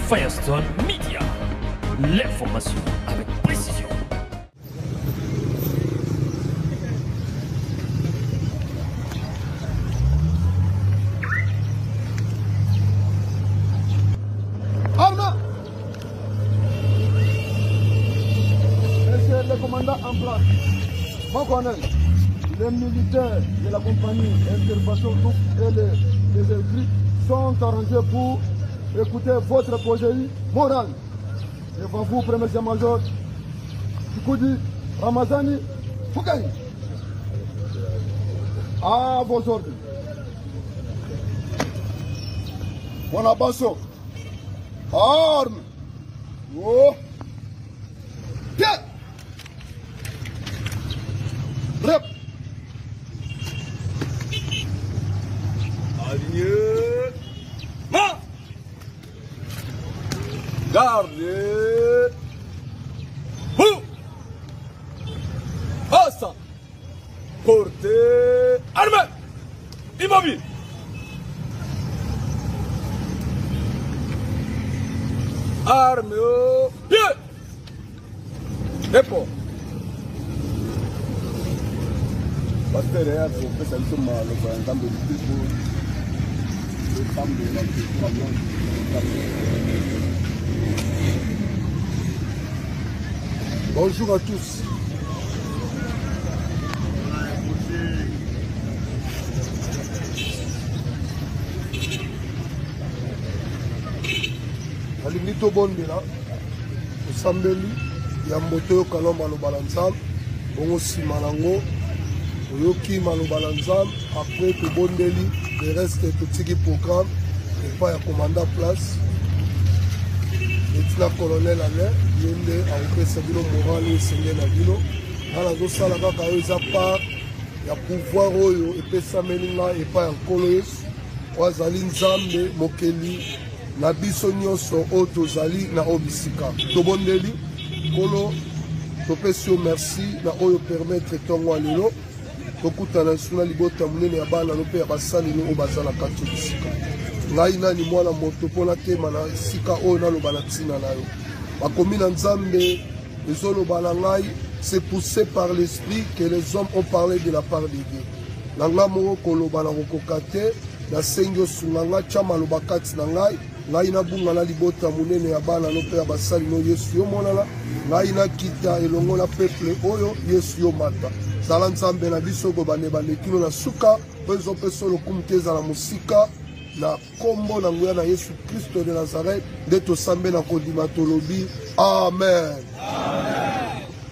Firestone Media. L'information avec précision. Arme Monsieur le commandant en place, mon colonel, les militaires de la compagnie Intervention Group et les déserts sont arrangés pour écouter votre projet moral. Devant vous, premier major, Kikoudi Ramazani Foukaï. À vos ordres. Wanabaso. Arme. Oh. Pied. Rep. Aligné. Ma. Gardez. Vous. Asa. Portez. Armée. Immobile. Arme au pied. Dépôt. Pasteur ya kopesa biso maloba ya Nzambe lobiko tosambela Bonjour à tous. Nalingi tobondela, tosambeli yambo toyoka no maloba na Nzambe, bongo nsima nango toyoki maloba na Nzambe, après tobondeli, le reste totiki programme epai ya commandant place etina colonel Alain, ye nde akopesa bino moral oyo esengeli na bino. Nga nazosala kaka oyo eza part ya pouvoir oyo epesameli nga epai ya Nkolo Yesu, oyo azali Nzambe mokeli na biso nyonso oyo tozali na oyo bisika. Tobondeli Nkolo, topesi yo merci na oyo permettre ntongo ya lelo tokutana lisusu na libota monene ya bana no mpe ya basali no oyo baza na kati ya bisika. Ngai nani mwana moto mpo natema na esika oyo naloba na ntina na yo. Bakomi na Nzambe ezoloba na ngai, c'est poussé par l'esprit que les hommes ont parlé de la part de Dieu. Na ngai moko koloba na kokoka te, nasengi osunga ngai, tya maloba kati na ngai, ngai nabunga na libota monene ya bana no mpe ya basali no. Yesu yo monana, ngai nakita elongo na peuple oyo. Yesu yo mata, zala Nzambe na biso kobanda ebanda kino na suka, mpo ezopesa lokumu te ezala mosika na kombo na nguya na Yesu Kristo de Nazareth nde tosambe na kondima, tolobi amen.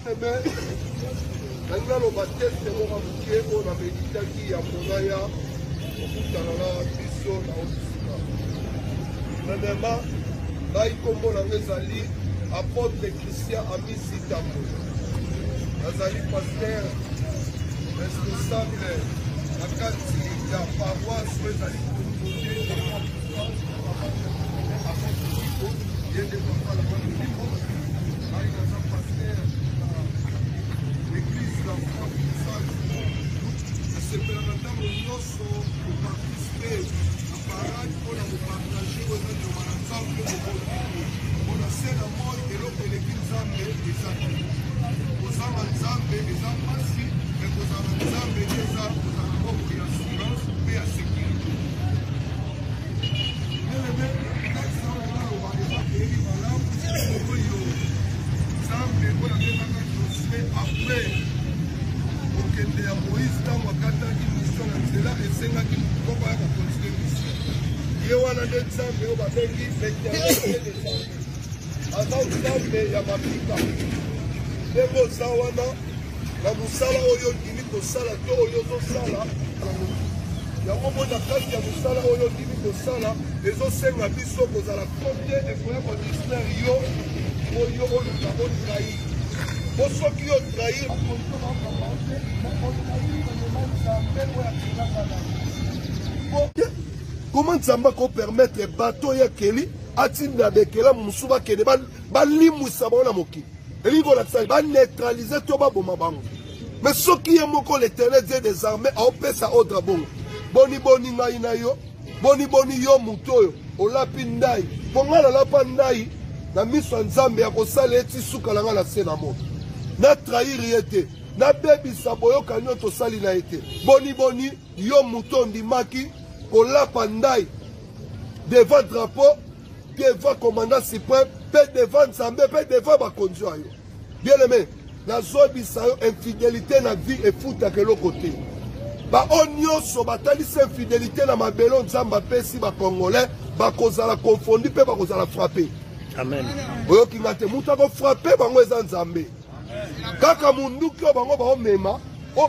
Amen. Nalingi naloba teste moko moke oyo nameditaki ya monaya kokutana na biso na obisika. Premièrement, ngai nkombo na ngai ezali Apôtre Christian Amisi Tambo. Nazali pasteur responsable na kati ya paroisse oyo ezali communauté de puissance Apôtre Nico, ye nde papa na Nico. Ngai naza pasteur na église la foi puissance. Nasepelaka ntango nyonso koparticipe na parade mpo na kopartage oyo eza liloba na Nzambe mpe mpo na se na moi eloko eleki Nzambe eza te. Kozanga Nzambe eza mpasi, me kozala na Nzambe nde eza kozala na bomoi ya assurance mpe ya sécurité. Bien-aimé, texte oyo naloba eza toyebi malamu oyo Nzambe oyo abengaka Josue après kokende ya Moïse, ntango akataki mission na nzela, esengaki moto moko aya kokontinue mission. Ye wana nde Nzambe oyo babengi l'Éternel Dieu des armées. Aza Nzambe ya mapika. Ndenge oza wana na mosala oyo ondimi kosala to oyo ozosala, yango moi na kati ya mosala oyo ondimi kosala ezosenga biso kozala kote ekoya kodistraire yo oyo oluka otrahir. Po soki yo trahir, comment Nzambe akopermettre bato oyo akeli atinda bekela mosusu bakende balimwisa bango na mokili? Elingi kolakisa baneutralize to baboma bango. Mais soki ye moko l'Éternel Dieu des armées aopesa ordre bongo, boni boni ngai na yo, boni boni yo moto oyo olapi ndai Mpo ngai nalapa ndai na miso ya Nzambe ya kosala ye ti suka na ngai na se na moi. Na trahir ye te, nabebisa boyokani oyo tosali na ye te. Boni boni yo moto ondimaki kolapa ndai devant drapeau, devant commandant suprême, mpe devant Nzambe, mpe devant bakonzi oyo yo. Bien aimé, nazobisa yo infidelité na vie efutaka eloko te. Baoyo nyonso batalisi infidelité na mabele Nzambe apesi ba Congolais bakozala confondu mpe bakozala frappe. Amen. Oyoki nga te, moto akofrappe bango eza Nzambe. Kaka munduki oyo bango baomema oyo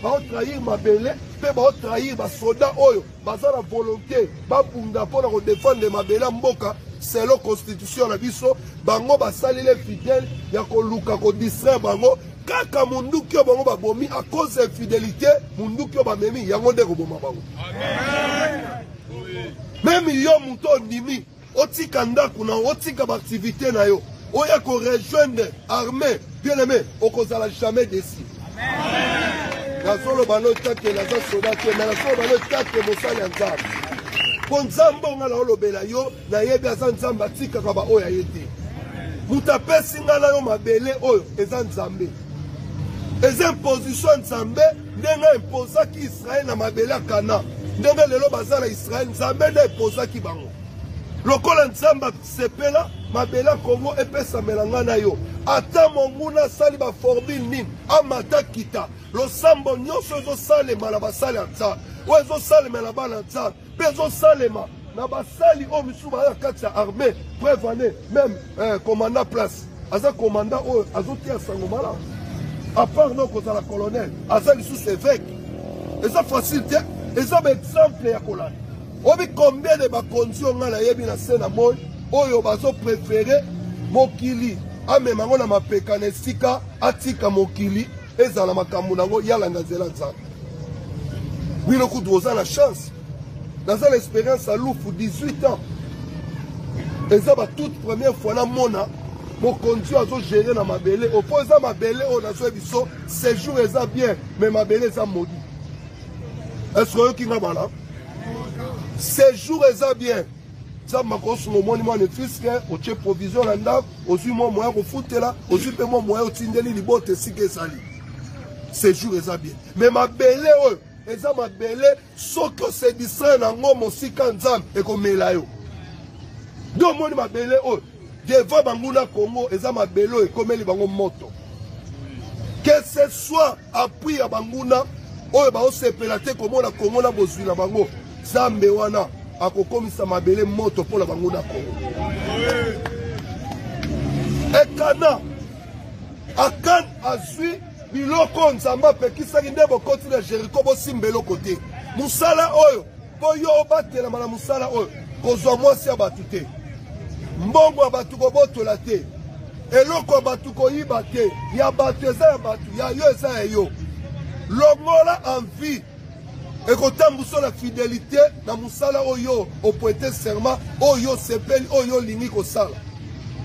baotrahir mabele mpe baotrahir basoda oyo baza na volonté babunda mpo na kodefendre mabele ya mboka selon constitution na biso. Bango basaleli fidèle ya koluka kodistraire bango kaka munduki oyo bango babomi à cause ya infidélité. Munduki oyo bamemi yango nde koboma bango. Meme yo moto ondimi otika ndako na otika baactivité na yo oya korejoindre armée, bien aimé, okozala jamais déçu. Nazoloba no take naza soda te, me nazoloba no take mosali ya Nzambe, mpo Nzambe oyo ngai naolobela yo nayebi aza Nzambe atikaka baoyo aye te. Moto apesi ngai na yo mabele oyo eza Nzambe, eza imposition ya Nzambe. Ndenge impozaki Israele na mabele ya Kana, ndenge lelo baza na Israele, Nzambe nde impozaki bango. Lokola Nzambe asepela mabele ya Kongo epesamela ngai na yo, ata monguna asali baformule nini, amata kita, losambo nyonso ezosalema na basali ya Nzambe, oyo ezosalema na bana Nzambe, mpe ezosalema na basali oyo misusu baza kati ya armée. Preuve ane même commandant place aza commandant oyo azotia sango malamu, à part no kozala colonel, aza lisusu évêque. Eza facile te, eza baexemple ya kolanda. Obi combien de bakonzi oyo ngai nayebi na se na moi oyo bazopréféré mokili amema yango na mapeka na esika atika mokili ezala makambo nango, yalanda nzela Nzambe. Bino kutu oza na chance, naza na expérience ya Lufu 18 ans, eza ba toute première fois namona mokonzi oyo azogere na mabele oyo, mpo eza mabele oyo nazoyebi biso séjour eza bien, mais mabele eza maudit. Est-ce que oyoki nga bala? Séjour eza bien, Nzambe akosunga, omoni mwa nefiske otie provision na ndako, ozwi mwa moyen kofutela, ozwi mpe mwa moyen otindeli libota esika ezali. Séjour eza bien, mais mabele oyo eza mabele, soki ose distraire nango mosika Nzambe ekomela yo. Nde omoni mabele oyo devant banguna Congo eza mabele oyo ekomeli bango moto, que ce soit appui ya banguna oyo baosepela te komona Congo na bozwi na bango, Nzambe wana akokomisa mabele moto mpo na banguna Congo. Ekana Akan azwi biloko Nzambe apekisaki, nde bokoti na Jericho bosimba eloko te. Mosala oyo mpo yo obatelama na mosala oyo, kozwa mwasi ya bato te, mbongo ya bato kobotola te, eloko ya bato koyiba te, ya bato eza ya bato, ya yo eza ya yo. Longola envie ekotambusa na fidélité na mosala oyo oprete serment, oyo osepeli, oyo olingi kosala,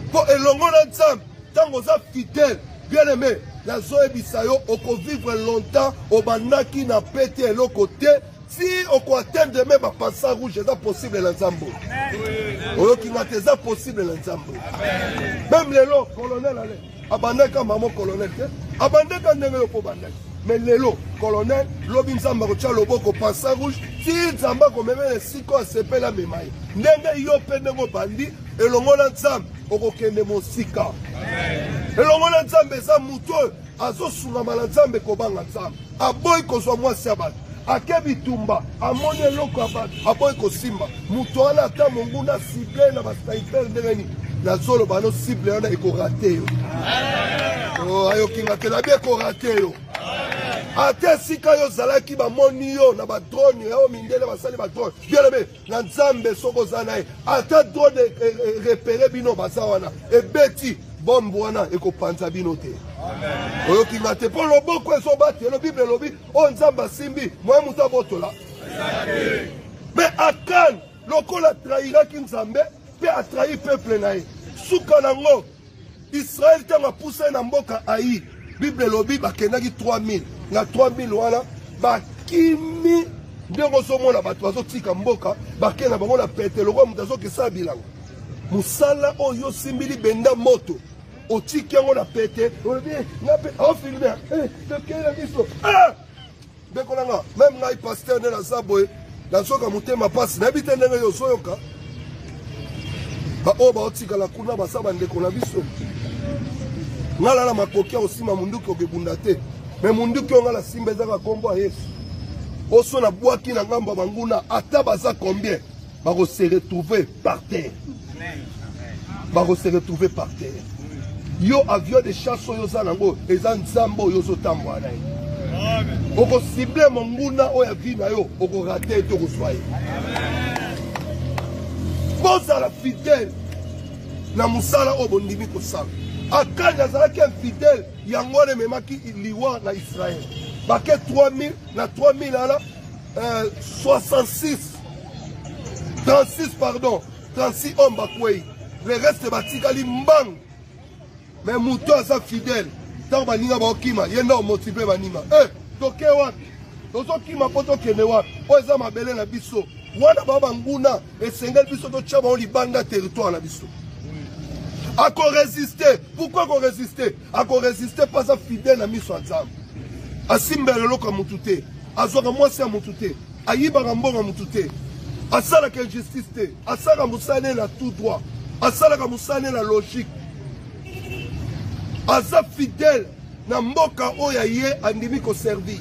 mpo elongo na Nzambe ntango oza fidèle, bien aimé, nazoyebisa yo okovivre longtemps. Obandaki na pete eloko te, si okoatteindre me bapansa rouge, eza possible na Nzambe. Oyoki nga te? Eza possible na Nzambe. Meme lelo colonel ale abandaka mamo colonel te, abandaka ndenge yo mpo bandaki, mais lelo colonel, lobi Nzambe akotya loboko, pansa rouge ti Nzambe akomemela esika oyo asepeli amema ye. Ndenge yo mpe ndenge obandi elongo na Nzambe, okokende mosika elongo na Nzambe. Eza motu oyo azosungama na Nzambe, kobanga Nzambe, aboyi kozwa mwasi ya bato, ake bitumba, amoni eloko ya bato, aboyi kosimba. Moto wana, ata monguna cible na basniper ndenge nini, nazoloba no cible wana ekorate yo. Ayokinga te, nabi ekorate yo. Ata esika yo ozalaki bamoni yo na badrone oyo mindele basali badrone, bien aimé na Nzambe, soki oza na ye, ata drone repere bino baza wana, ebeti bombe wana ekopanza bino te. Oyoki nga te? Mpo loboko ezobatelo, Bible elobi oyo Nzambe asimbi moye moto abotola. Me Akan lokola atrahiraki Nzambe mpe atrahir peuple na ye, suka nango Israel ntango apusani na mboka Ai, Bible elobi bakendaki 3000 na 3000 wana bakimi. Ndenge ozomona bato bazotika mboka, bakei na bango na pete lokola moto azokesala bilanga. Mosala oyo osimbi libenda moto otiki yango na pete, olobi eh, nga mpe ofilme eh, tokei na biso ah! Ndeko na nga, meme ngai pasteur nde naza boye, nazoka motema mpasi, nayebi te ndenge yo ozoyoka. Baoyo baotikala kuna baza bandeko na biso. Ngai na na makoki ya kosimba munduki okebunda te, me munduki oyo ngai nasimba ezaka nkombo ya Yesu. Oso nabwaki na ngambo ya banguna, ata baza combien, bako se retrouver par terre, bako se retrouver par terre. Yo avion de chasse oyo oza nango eza nzambe oyo ozotambola na ye. Okosible monguna oyo ya vie na yo, okorate ye to okozwa ye. Bozala fidèle na mosala oyo bondimi kosala. Akani azalaki infidèle, yango wana ememaki liwa na Israël. Bake 3000 na 3000 ala 66 36 pardon 36 hommes bakwei, le reste batikali mbangu. Mais moto aza fidèle, ntango baninga baokima, ye nde omotive baninga. Eh, toke wapi? Tozokima mpo tokende wapi? Oyo eza mabele na biso. Wana bao banguna, esengeli biso totya bango libanda territoire na biso. Akoresiste. Pourquoi akoresiste? Akoresiste mpo aza fidèle na miso ya Nzambe. Asimbela eloko ya motu te, azwaka mwasi ya motu te, ayibaka mbongo ya motu te, asalaka injustice te, asalaka mosala na tout droit, asalaka mosala na logique, aza fidèle na mboka oyo ye andimi koservir.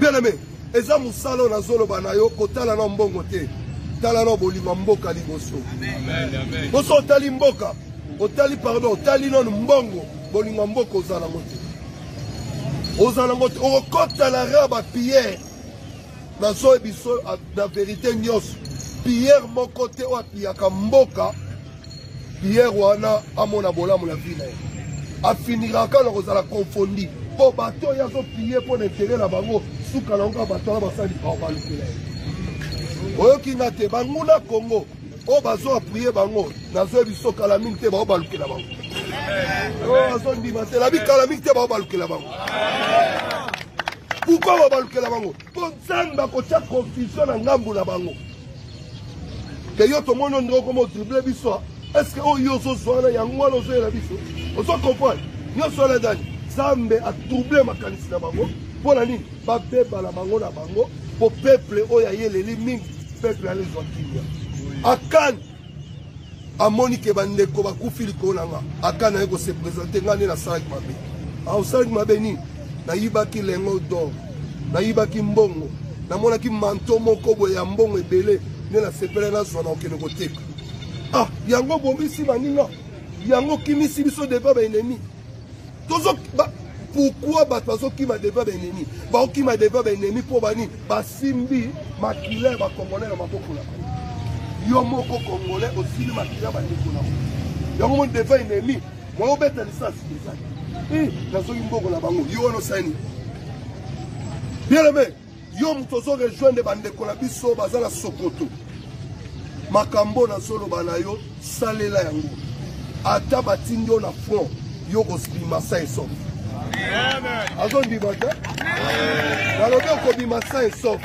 Bien aimé, eza mosala oyo nazoloba na yo, kotala na mbongo te, tala na bolingo mboka liboso. Boso otali mboka, otali pardon, otali nanu mbongo, bolingo mboka ozala ngo te, ozala ngo te, okokota na ra ba pierre. Nazoyebi biso na verité nyonso, pierre moko te oyo apiyaka mboka, pierre wana amona bolamu na vie na ye, afiniraka na kozala confondi mpo bato oyo azopiye mpo na intere na bango, suka na yango bato wana basali balukela ye. Oyoki nga te? Banguna Congo oyo bazo appuye bango, nazoyebi biso kala mingi te bao balukela bango. Oyo azondima te, nabi kala mingi te bao balukela bango. Pourquoi bao balukela bango? Mpo Nzambe akotya confusion na ngambo na bango. Ke yo tomoni ondenge okoma otrible biso, est ce que oyo ozozwa wana yango wana ozoyela biso? Ozo comprendre nyonso wana ezali Nzambe atrouble makanisi na bango. Mpo na nini? Babeba na bango na bango, mpo peuple oyo ayeleli mingi, peuple alezwa kimia. Akani amoni ke bandeko bakufi likolo na nga, Akani aye kose présenter, nga nde nasalaki mabe. Osalaki mabe nini? Nayibaki lengo d'or, nayibaki mbongo, namonaki manto moko boye ya mbongo ebele, nde nasepela nazwa na okende koteka. Ah, yango bomisi baninga, yango kimisi biso devant baennemi. Tozo ba, pourquoi bato bazokima devant baennemi? Baokima devant baennemi mpo bani? Basimbi makila ya bakongolais na maboko na bango. Yo moko congolais osimbi makila ya bandeko na yo, yango moni devant ennemi moyo obeta lisasi ezali. Nazoki mbongo na bango, yo wana osali nini? Bien aimé, yo moto ozo rejoindre bandeko na biso baza na Sokoto, makambo nazoloba na yo, salela yango. Ata batindi yo na front, yo kobima sain et sauf. Azondima te, nalobi okobima sain et sauf,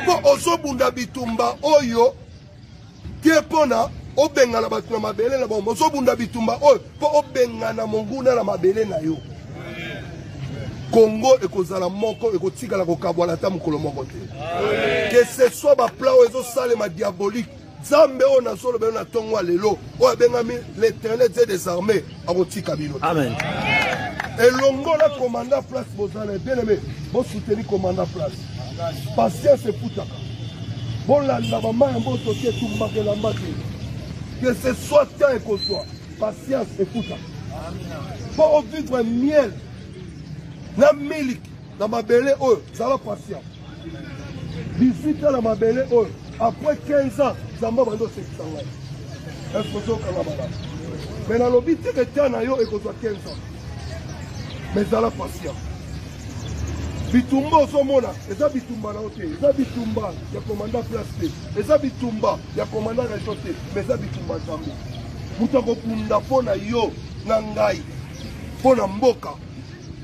mpo ozobunda bitumba oyo te mpona obengana bato na mabele na bango. Ozobunda bitumba oyo mpo obengana monguna na mabele na yo. Congo ekozala moko, ekotikala kokabwana ata mokolo moko te. Que ce soit baplan oyo ezosalema diabolique, Nzambe oyo nazoloba yo na ntongo ya lelo, oyo abengami l'Éternel Dieu des armées, akotika bino. Amen. Elongo na commandant place, bozala bien aimé, bosoutenir commandant place. Patience efutaka. Bolanda bama ya mboto te, etumbaka elamba te. Que ce soit temps ekozwa, patience efutaka. Mpo ovivre miel na miliki na mabele oyo, zala patient. 18 ans na mabele oyo, après 15 ans Nzambe abandi osekisa ngai. Est-ce ozokanga malamu? Mais nalobi te ke temps na yo ekozwa 15 ans, mais zala patient. Bitumba ozomona eza bitumba na yo te, eza bitumba ya commandant place te, eza bitumba ya commandant région te, mais eza bitumba Nzambe. Moto akobunda mpo na yo na ngai, mpo na mboka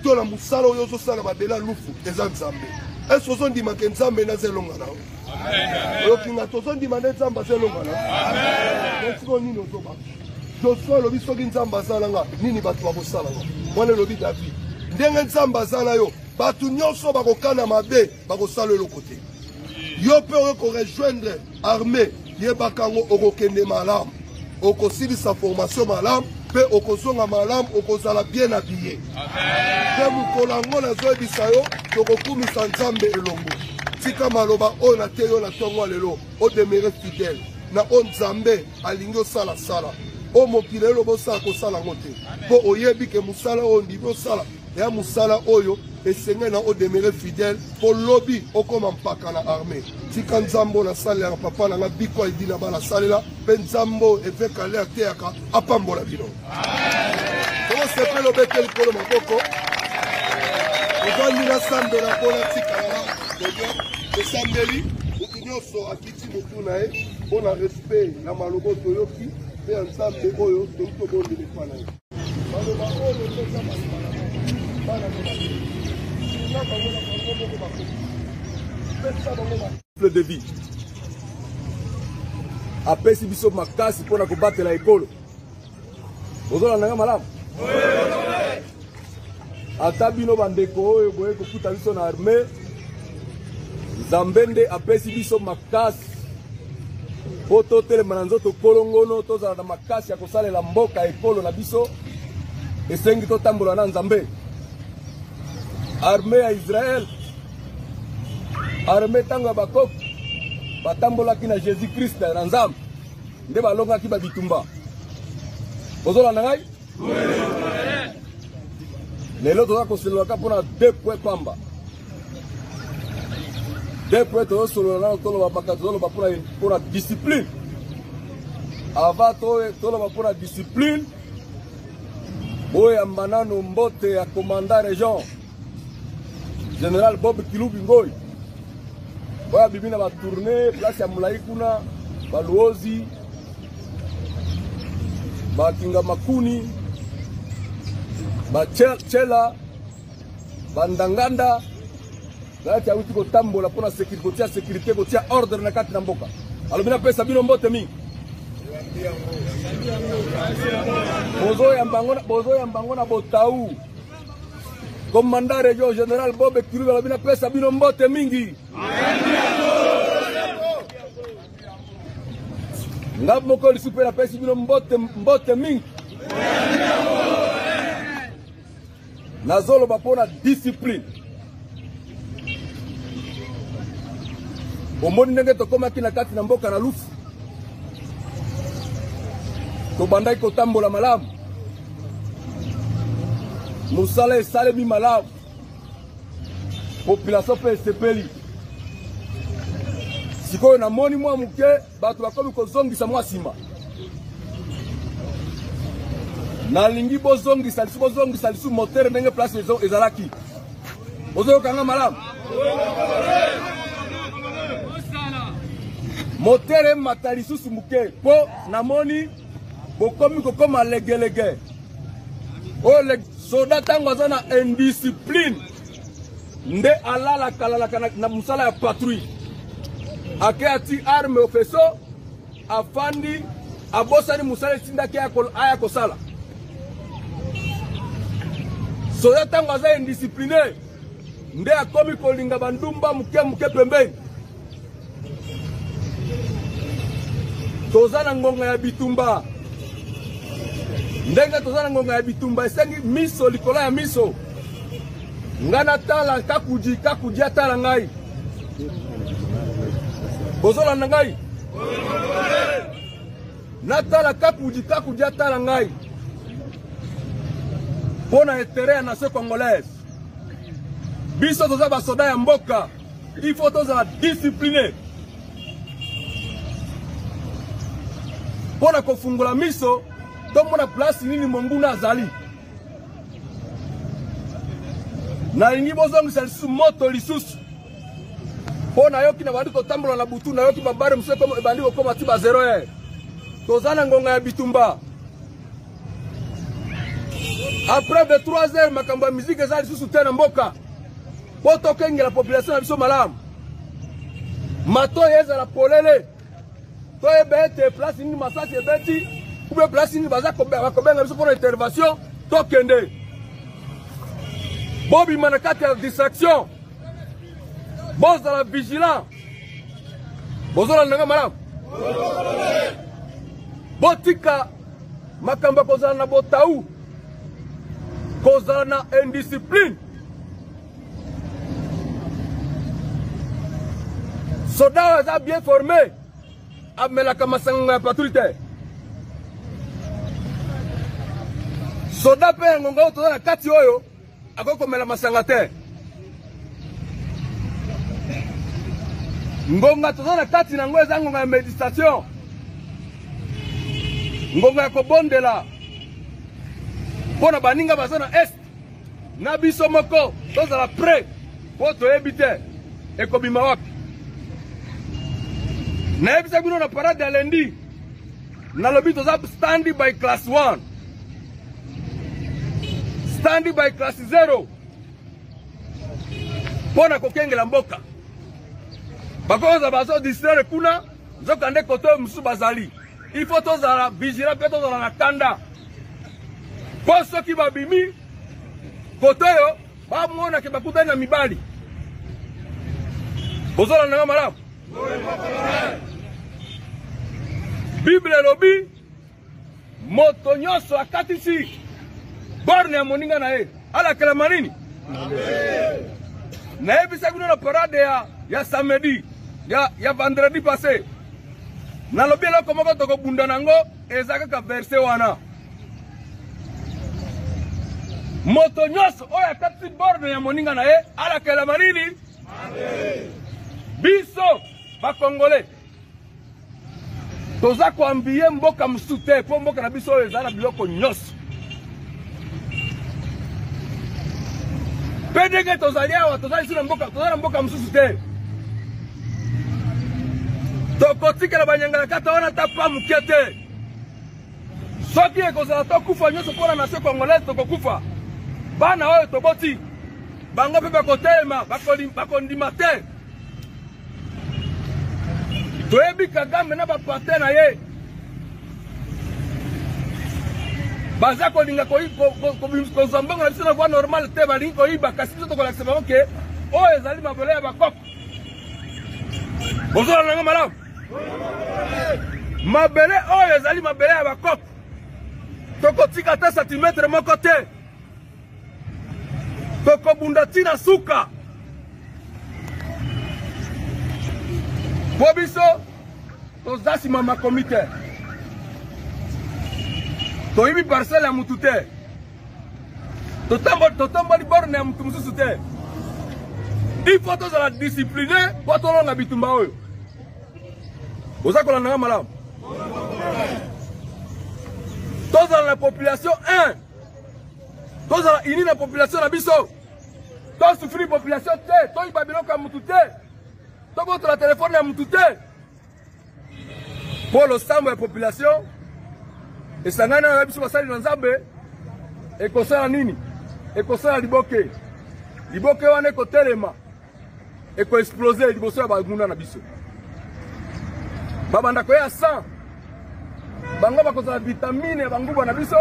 to na mosala oyo ozosala mabele ya lufu, eza Nzambe. Est-ce ozondima ke Nzambe naza elonga na yo? Oyoki nga tozondima nde Nzambe aza elonga na. Amen. Sikoyo nini ozobanga? Joshua alobi soki Nzambe aza na nga, nini bato bakosala nga? Wana elobi David. Ndenge Nzambe aza na yo, bato nyonso bakokana mabe, bakosala eloko te. Yo mpe oyo korejoindre armée, yebaka yango okokende malamu, okosilisa formation malamu mpe okozonga malamu, okozala bien habillé. Mpe mokolo yango nazoyebisa yo, tokokumisa Nzambe elongo. Tika maloba oyo nateyi yo na ntongo ya lelo, odemere fidèle na oyo Nzambe alingi osala sala. Oyo mokili eloba osala kosala yango te, mpo oyebi ke mosala oyo ondimi osala ya mosala oyo esengeli na odemere fidèle mpo lobi okoma mpaka na armée. Tika Nzambe oyo nasalelaka papa na nga Biko Aidina bana asalela mpe Nzambe oyo Evêque Ale ateyaka apambola bino. Tokosepela obete likolo maboko. Ozwandi nasambela mpo natikala na podium. Tosambeli moto nyonso akiti motu na ye mpo na respect ya maloba toyoki mpe ya Nzambe oyo toki tobondela epa na ye. Maloba oyo eza maloba na bana no babe. Sunga bango na bango moko bakoki. Pesa bango ba de vie. Apesi biso makasi mpo na kobatela ekolo. Bozolanda nga malamu? Ata bino bandeko oyo boye kokuta biso na armée, Nzambe nde apesi biso makasi mpo totelema na nzoto kolongono, tozala na makasi ya kosalela mboka ekolo na biso. Esengi totambola na Nzambe. Armée ya Israël, armée ntango ya bakoko batambolaki na Jésus Christ na Nzambe nde balongaki ba bitumba. Bozolanda ngai? Lelo toza kosololaka mpona deux points pamba. Deux points tozosolola nano, toloba makambo tozoloba mpona discipline. Avant toloba mpona discipline, boyamba nano mbote ya commandant région Général Bob Kilubi Ngoi oyo abimi na batourne place ya molai kuna baluozi bakinga makuni bachela bandanganda nayati awuti kotambola mpo na kotia sécurité kotia ordre na kati na mboka. Alobi napesa bino mbote mingi. Bozoyamba yango na botau. Commandant région général Bob Kilubi alobi napesa bino mbote mingi. Nga moko lisusu mpe napesi bino mbote, mbote mingi. Nazoloba mpo na discipline. Omoni ndenge tokomaki na kati na mboka na Lufu, tobandaki kotambola malamu, mosala esalemi malamu, population mpe esepeli. Sikoyo namoni mwa moke bato bakomi kozongisa mwa nsima. Nalingi bozongisa lisusu, bozongisa lisusu motere ndenge place ezalaki. Bozoyoka nga malamu? Motere emata lisusu moke mpo namoni bokomi kokoma legelege. Oyo soda ntango aza na indiscipline nde alalakalalaka na mosala ya patrouille, ake ati arme ofeso, afandi abosani mosala etindaki aya kosala. Soda ntango aza indiscipline nde akomi kolinga bandumba moke moke pembeni. Toza na ngonga ya bitumba. Ndenge toza na ngonga ya bitumba, esengi miso likolo ya miso. Nga natala Kakudi, Kakudi atala ngai. Bozolanda ngai? Natala Kakudi, Kakudi atala ngai. Mpo na intérêt ya nation congolaise. Biso toza basoda ya mboka, il faut tozala discipliné mpo na kofungola miso tomona place nini monguna azali. Nalingi bozongisa lisusu moto lisusu mpo nayoki na bandi kotambola na butu, nayoki babare mosusu ebandi kokoma ti ba 0 heure. Toza na ngonga ya bitumba. Après 23 heures makambo ya musique eza lisusu te na mboka mpo tokengela population na biso malamu. Matoi ezala polele, toyeba ete place nini masasi ebeti ube place nini baza bakobenga biso mpona intervention, tokende. Bobima na kati ya distraction, bozala vigilant. Bozolanda nga malamu? Botika makambo ya kozala na botau, kozala na indiscipline. Soda oyo aza bien formé amelaka masanga ya patrouille te. Soda mpe ya ngonga oyo toza na kati oyo akoki komela masanga te. Ngonga toza na kati na yango eza ngonga ya meditation, ngonga ya kobondela mpo na baninga baza na est na biso moko tozala prêt mpo toyebi te ekobima wapi. Nayebisa bino na parade ya lundi, nalobi toza stand by class 1, stand by class 0 mpo na kokengela mboka. Bakoza bazo distraire kuna, nzoka nde kote oyo mosusu bazali. Il faut tozala vigilant mpe tozala na kanda, mpo soki babimi kote oyo bamonake bakutani na mibali. Bozolanda nga malamu? Bible elobi moto nyonso akatisi borne ya moninga na ye alakelama nini? Nayebisa bino na parade ya samedi ya vendredi passé, nalobi eloko moko tokobunda nango eza kaka verse wana. Moto nyonso oyo akatisi borne ya moninga na ye alakelama nini? Biso bakongole toza koambie mboka mosusu te, mpo mboka na biso oyo eza na biloko nyonso. Mpe ndenge tozali awa, toza lisusu na mboka, toza na mboka mosusu te. Tokotikela banyangalakata wana ata pa moke te. Soki ekozala tokufa nyonso mpo na nation congolaise, tokokufa. Bana oyo toboti bango mpe bakotelema, bakondima te. Toyebi Kagame na bapartenaire na ye baza kolinga kozwa mbongo na biso na voie normale te, balingi koyiba, kasi biso tokolakisa bango ke oyo ezali mabele ya bakoko. Bozolanda nga malamu? Mabele oyo ezali mabele ya bakoko, tokotika ata centimetre moko te, tokobunda ntina suka. Po biso toza nsima makomi te, toyibi parcelle ya mutu te, totomboli borne ya mutu mosusu te. Il faut tozala discipline po tolonga bitumba oyo. Oza kolanda nga malamu? Tozala na population 1, tozala uni na population na biso, tosufri population te, toyiba biloko ya mutu te, tobotola telefone ya mutu te, mpo losambo ya population esangani na biso basali na Nzambe ekosala nini? Ekosala liboke. Liboke wana ekotelema, ekoexplose liboso ya banguna na biso. Babanda koya 100, bango bakozala vitamine ya banguba na biso,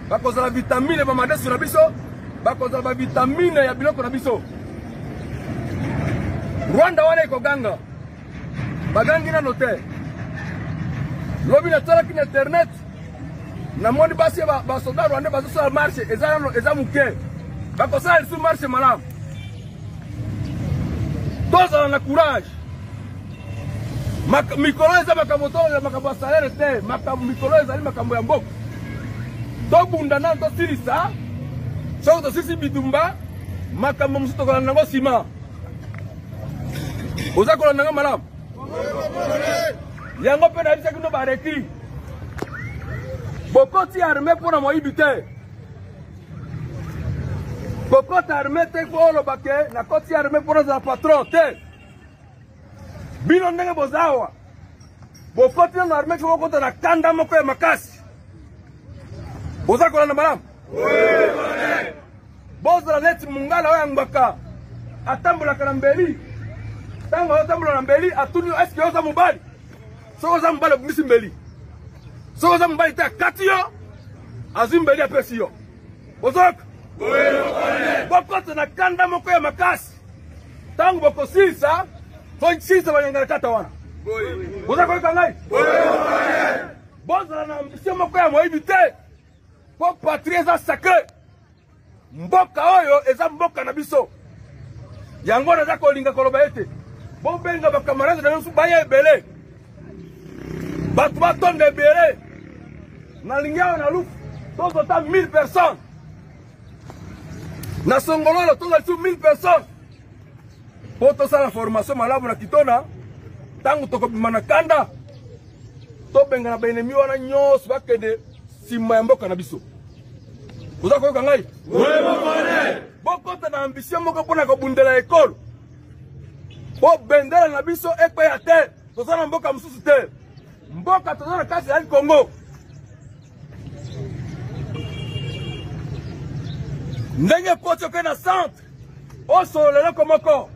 bakozala vitamine ya bamadesu na biso, bakozala bavitamine ya biloko na biso. Rwanda wana ekoganga, bagangi nano te. Lobi natalaki na internet, namoni basi ya basoda rwandais bazosala marche, eza nano eza moke, bakosala lisusu marche malamu. Tozala na courage. Mikolo eza makambo tolobela makambo ya salaire te, makambo mikolo ezali makambo ya mboka. Tobunda nano tosilisa, soki tosilisi bitumba, makambo mosusu tokolanda yango nsima. Oza kolanda nga malamu? Yango mpe nayebisaki bino barekri, bokoti arme mpo na moyibi te. Kokota arme te mpo oloba ke nakoti arme mpo nazala patron te. Bino ndenge boza awa, bokoti nano arme mpo bokota na kanda moko ya makasi. Boza kolanda malamu? Bozala neti mongala oyo angwaka, atambolaka na mbeli. Ntango azotambola na mbeli, atuni yo eske oza mobali? Soki oza mobali, obimisi mbeli. Soki oza mobali te, akati yo, azwi mbeli apesi yo. Bozoyoka? Bokota na kanda moko ya makasi. Ntango bokosilisa, fosilisa banyangala kata wana. Boza koyoka ngai? Bozala na ambition moko ya moyibi te, mpo patrie eza sacre. Mboka oyo eza mboka na biso. Yango naza kolinga koloba ete bobenga bakamarade na biso baya ebele, bato batonda ebele. Nalingi awa na Lufu tozwa ata 1000 personnes, na Songololo tozwa lisusu 1000 personnes mpo tosala formation malamu na Kitona. Ntango tokobima na kanda, tobengana baenemi wana nyonso bakende nsima ya mboka na biso. Oza koyoka ngai? Bokota na ambition moko mpo na kobundela ekolo, mpo bendele na biso ekweya te. Toza na mboka mosusu te, mboka toza na kati ezali Congo. Ndenge ekoti oke na centre, osolola eloko moko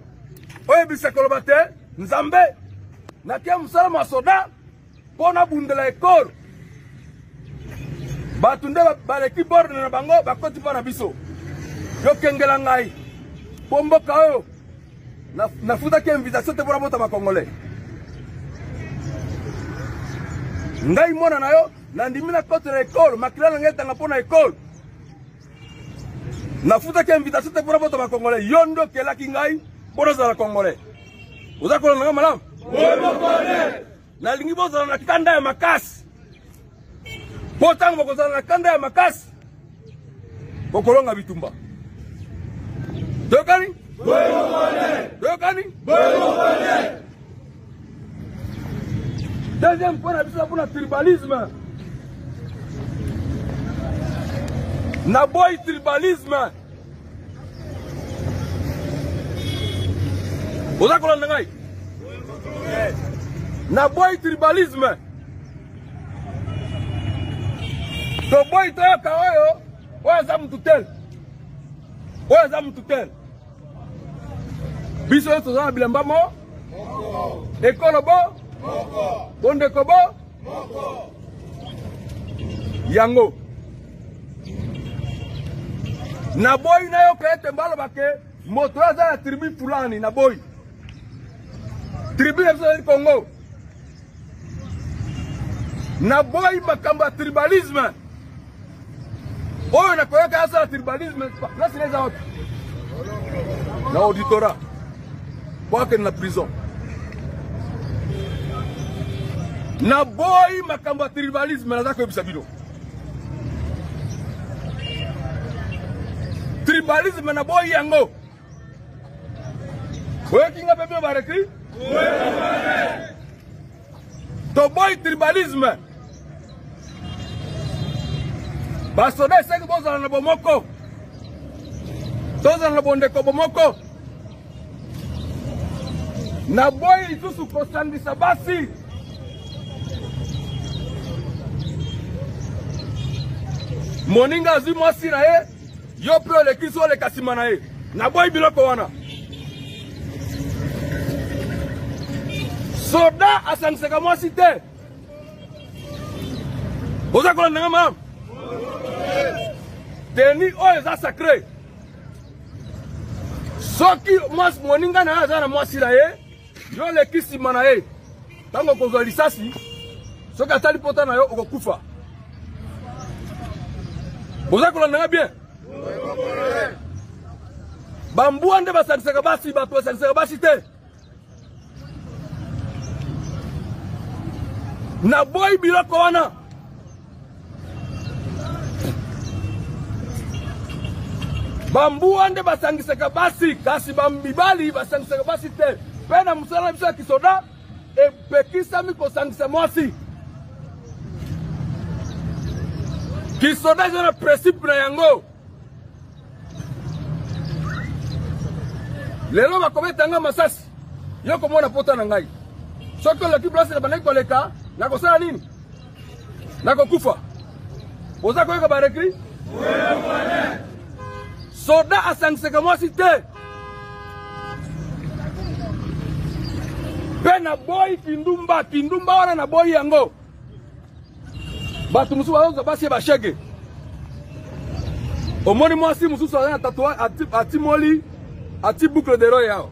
oyebisa koloba te, Nzambe, natia mosala masoda mpo nabundela ekolo. Bato nde baleki borde na bango, bakoti mpo na biso. Yokengela ngai mpo mboka oyo nafutaki invitation te mpo nabotama congolais. Ngai mwana na yo nandimi na kote na ekolo, makila na ngai etanga mpo na ekolo. Nafutaki invitation te mpo nabotama congolais. Yo nde okelaki ngai mpo nazala congolais. Oza kolanda ngai malamu? Nalingi bozala na kanda ya makasi, mpo ntango bokozala na kanda ya makasi bokolonga bitumba. Toyokani? Toyokani? Deuxième point na biso mpona tribalisme. Naboyi tribalisme. Oza kolanda ngai? Naboyi tribalisme. Toboyi toyoka oyo oyo aza mutu tel, oyo aza mutu tel. Biso nyonso toza na bilamba mo ekolo bo bondeko bo yango. Naboyi nayoka ete mbaloba ke moto oyo aza na tribu fulani. Naboyi tribu na biso ezali Congo. Naboyi makambo ya tribalisme oyo nakoyoka asala tribalisme. Place na eza wapi? Na auditorat po akende na prison. Naboyi makambo ya tribalisme. Naza koyebisa bino, tribalisme naboyi yango. Oyoki nga mpe bino barecri, toboyi tribalisme. Basoda esengi bozala na bomoko, tozala na bondeko bomoko. Naboyi lisusu kosangisa basi. Moninga azwi mwasi na ye, yo mpe olekisi, oleka nsima na ye. Naboyi biloko wana. Soda asangisaka mwasi te. Oza kolanda nga malamu? Teni oyo eza sacré. Soki mwasi moninga na ye aza na mwasi na ye, yo oleki nsima na ye, ntango okozwa lisasi, soki atali pota na yo, okokufa. Boza kolanda nga bien? Bambwa nde basangisaka basi, bato basangisaka basi te. Naboyi biloko wana. Bambuwa nde basangisaka basi, kasi bamibali basangisaka basi te. Mpe na mosala na biso ya kisoda epekisami kosangisa mwasi. Kisoda eza na principe na yango. Lelo bakobeta nga masasi, yo komona pota na ngai. Soki oleki place na bandaki koleka, nakosala nini? Nakokufa. Oza koyoka barecri? Soda asangisaka mwasi te. Mpe naboyi kindumba, kindumba wana naboyi yango. Bato mosusu bazozwa basi ya bashege. Omoni mwasi mosusu aza na tatouage, atimoli, ati boucle de l'oreille awa.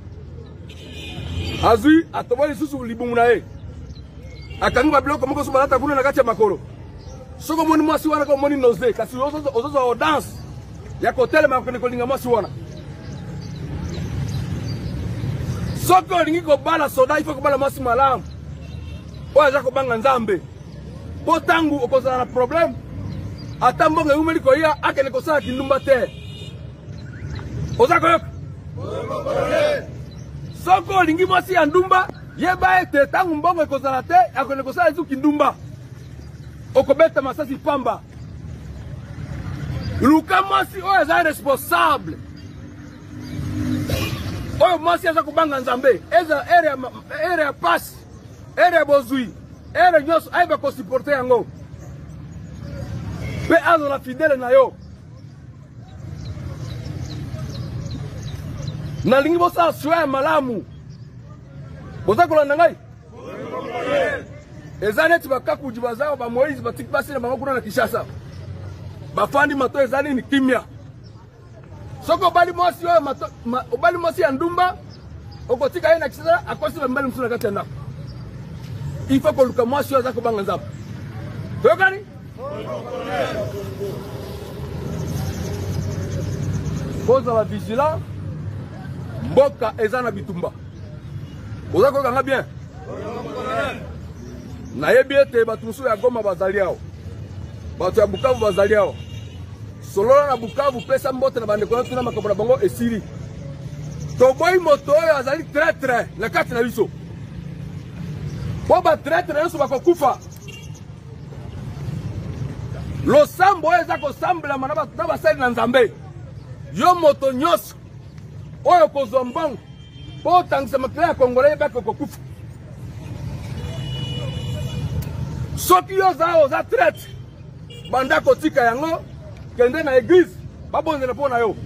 Azwi atoboli lisusu libumu na ye. Akangi ba biloko moko soki balata kuna na kati ya makolo. Soki omoni mwasi wana ka omoni nausée, kasi ozozwa audace ya kotelema kokende kolinga mwasi wana. Soki olingi kobala soda, il faut kobala mwasi malamu oyo aza kobanga Nzambe, mpo ntango okozala na problème, ata mbongo ewumeli koya, akende kosala kindumba te. Oza koyoka? Soki olingi mwasi ya ndumba, yeba ete ntango mbongo ekozala te, akende kosala lisusu kindumba, okobeta masasi pamba. Luka mwasi oyo aza responsable, oyo mwasi aza kobanga Nzambe, eza ere ya pasi, ere ya bozwi, ere nyonso ayeba kosupporte yango mpe azala fidele na yo. Nalingi bosala choix ya malamu. Boza kolanda ngai? Eza neti bakakuji baza ba Moïse batiki basi na bango kuna na Kinshasa, bafandi mato eza nini kimia. Soki obali mwasi oyo obali mwasi ya ndumba, okotika ye na Kinshasa, akosi ba mibali mosusu na kati ya ndako. Il faut koluka mwasi oyo aza kobanga Nzambe. Toyokani? Bozala vigilant, mboka eza na bitumba. Oza koyoka nga bien? Nayebi ete bato mosusu ya Goma bazali awa, bato ya Bukavu bazali awa. Solola na Bukavu, pesa mbote na bandeko na tuna makambo na bango esili. Toboyi moto oyo azali traitre na kati na biso, mpo ba traitre nyonso bakokufa. Losambo oyo eza kosambelama na basali na Nzambe, yo moto nyonso oyo kozwa mbongo mpo otangisa makila ya Congolais, yebaki okokufa. Soki yo oza oza traite, banda kotika yango, kende na eglise babondela mpo na yo.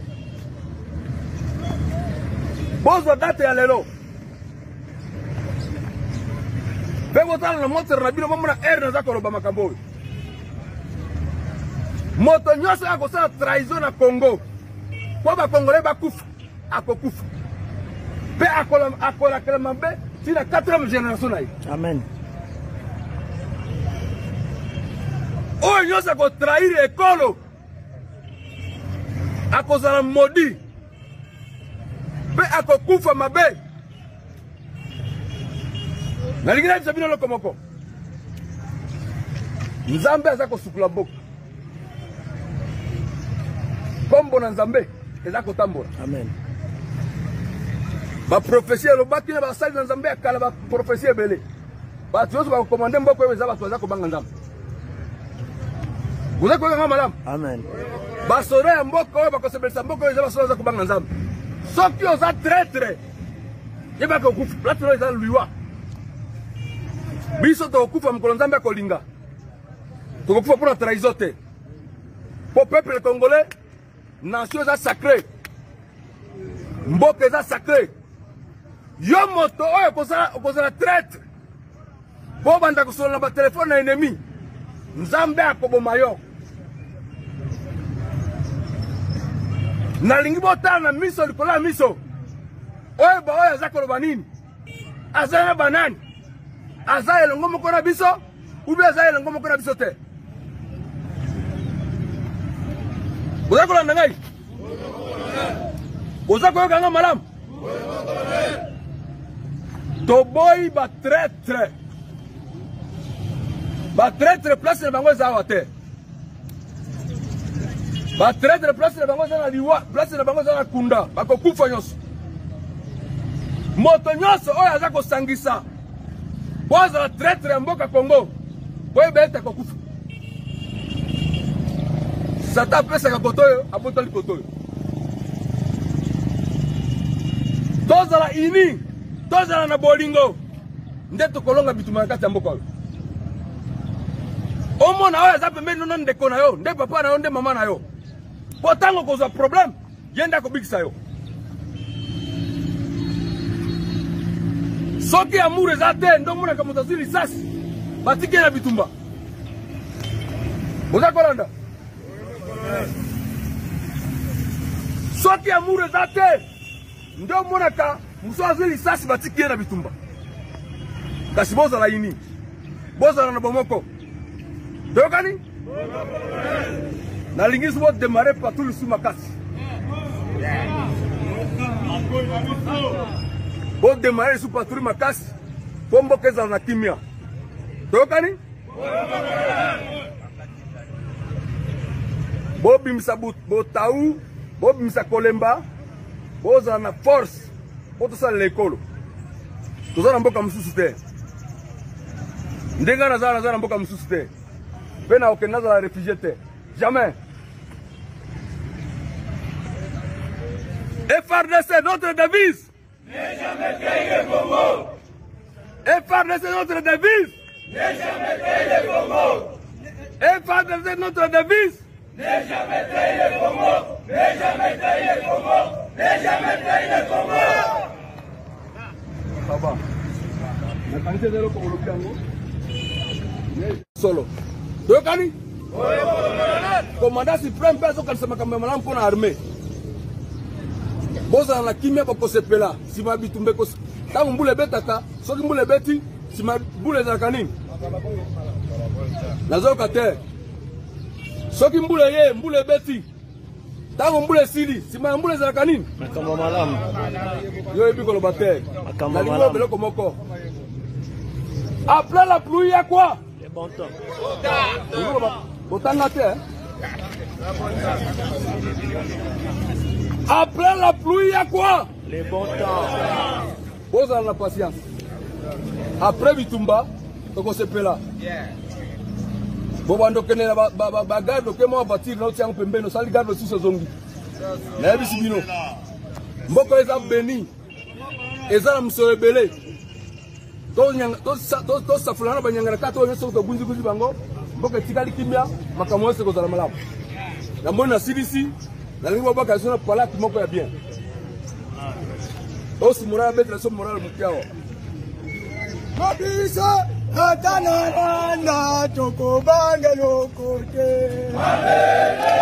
Bozwa date ya lelo mpe botala na montre na bino, bomona heure naza koloba makambo oyo. Moto nyonso akosala trahison na Congo mpo bakongolais bakufa, akokufa mpe akolakela mabe ti na 4e génération na ye. Amen. Oyo nyonso akotrahir ekolo akozala maudit mpe akokufa mabe. Nalingi nayebisa bino eloko moko, Nzambe aza kosukula mboka, nkombo na Nzambe eza kotambola. Amen. Baprofesie elobaki na basali na Nzambe ya kala, baprofesie ebele. Bato nyonso bakokomande mboka oyo eza bato baza kobanga Nzambe. Boza koyoka nga malamu? Amen. Basoda ya mboka oyo bakosepelisa mboka oyo eza basoda baza kobanga Nzambe. Soki oza traitre, yebaka okufa. Place oyo eza liwa. Biso tokokufa mokolo Nzambe akolinga. Tokokufa mpo na trahison te. Po peuple congolais, nation eza sacré, mboka eza sacré. Yo moto oyo okozala traitre, po banda kosolola na batelefone na ennemi, Nzambe akoboma yo. Nalingi botala na miso likolo ya miso oyo baoyo aza koloba nini, aza na banani, aza elongo moko na biso ubi aza elongo moko na biso te. Boza kolanda ngai? Boza koyoka nga malamu? Toboyi ba traitre. Ba traitre place na bango eza awa te. Ba traitre place na bango eza na liwa, place na bango eza na kunda, bakokufa nyonso. Moto nyonso oyo aza kosangisa po azala traitre ya mboka Congo, boyeba ete akokufa. Satan apesaka koto oyo, abotoli koto oyo. Tozala uni, tozala na bolingo, nde tokolonga bitumba na kati ya mboka oyo. Omona oyo aza pembeni nono ndeko na yo, nde papa na yo, nde mama na yo. Po ntango okozwa problème, ye nde akobikisa yo. Soki amour eza te, nde omonaka moto azwi lisasi, batiki ye na bitumba. Boza kolanda? Soki amour eza te, nde omonaka mosu azwi lisasi, batiki ye na bitumba. Kasi bozala ini, bozala na bomoko. Toyokani? Nalingi so bodemare partout lisu makasi. Bodemare lisu patrouille makasi mpo mboka ezala na kimia. Toyokani? Bobimisa botau, bobimisa kolemba, bozala na force mpo tosalela ekolo. Toza na mboka mosusu te. Ndenge naza, naza na mboka mosusu te. Mpe nakokende nazala réfugié te. Jamais. FARDC, notre devise. Ne jamais trahir le Congo. FARDC, notre devise. Ne jamais trahir le Congo. FARDC, notre devise. Ne jamais trahir le Congo. Ne jamais trahir le Congo. Ne jamais trahir le Congo. Ça va. Nakanisi eza eloko kolobi yango solo. Toyokani? Commandant suprême mpe azokanisa makambo ya malamu mpo na armée. Bozala na kimia, bokosepela nsima ya bitumba. Ntango mbula ebetaka, soki mbula ebeti, nsima mbula ezalaka nini? Nazoyoka te. Soki mbula eye, mbula ebeti, ntango mbula esili, nsima ya mbula ezalaka nini? Makambo malamu. Yo oyebi koloba te. Makambo Nalingi malamu. eloko moko. Après la pluie, il y a quoi? Le bon temps. Botanga te. Après la pluie, il y a quoi? Le bon temps. Bozala na patience. Après bitumba, tokosepela. Bobanda okende na bagarde, oke mwa voiture na otiango pembeni, osali garde mosusu ozongi. Nayebisi bino, mboka eza beni, eza na mosolo ebele. Tosafula na banyangana kaka oyo nyonso, togunzigunzi bango, mboka etikali kimia, makambo nyonso ekozala malamu. Namoni na CDC, nalingi babwaka biso na palate moko ya bien. Osi moral abetela so moral moke awa. Biso ata na Rwanda tokobanga eloko te. Mabele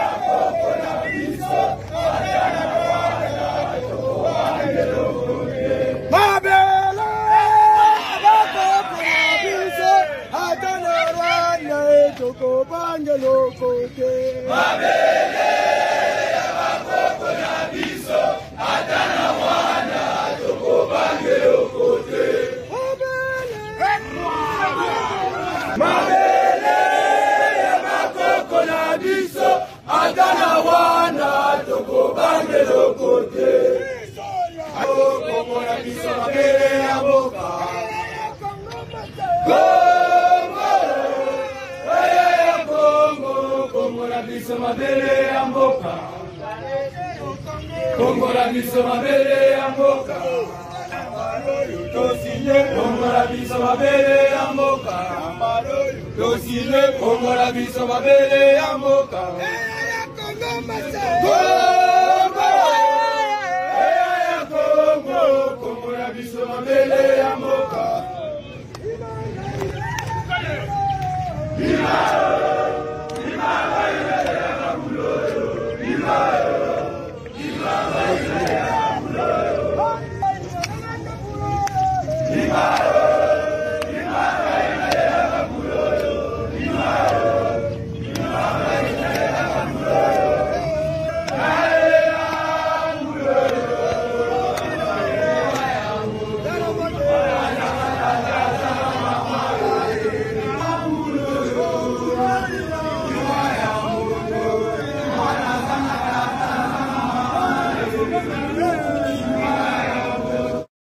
bakoko na biso ata na Rwanda tokobanga eloko te. Kongo na biso mabele ya mboka. Kongo na biso mabele ya mboka. Tosinye Kongo na biso mabele ya mboka. Kongo.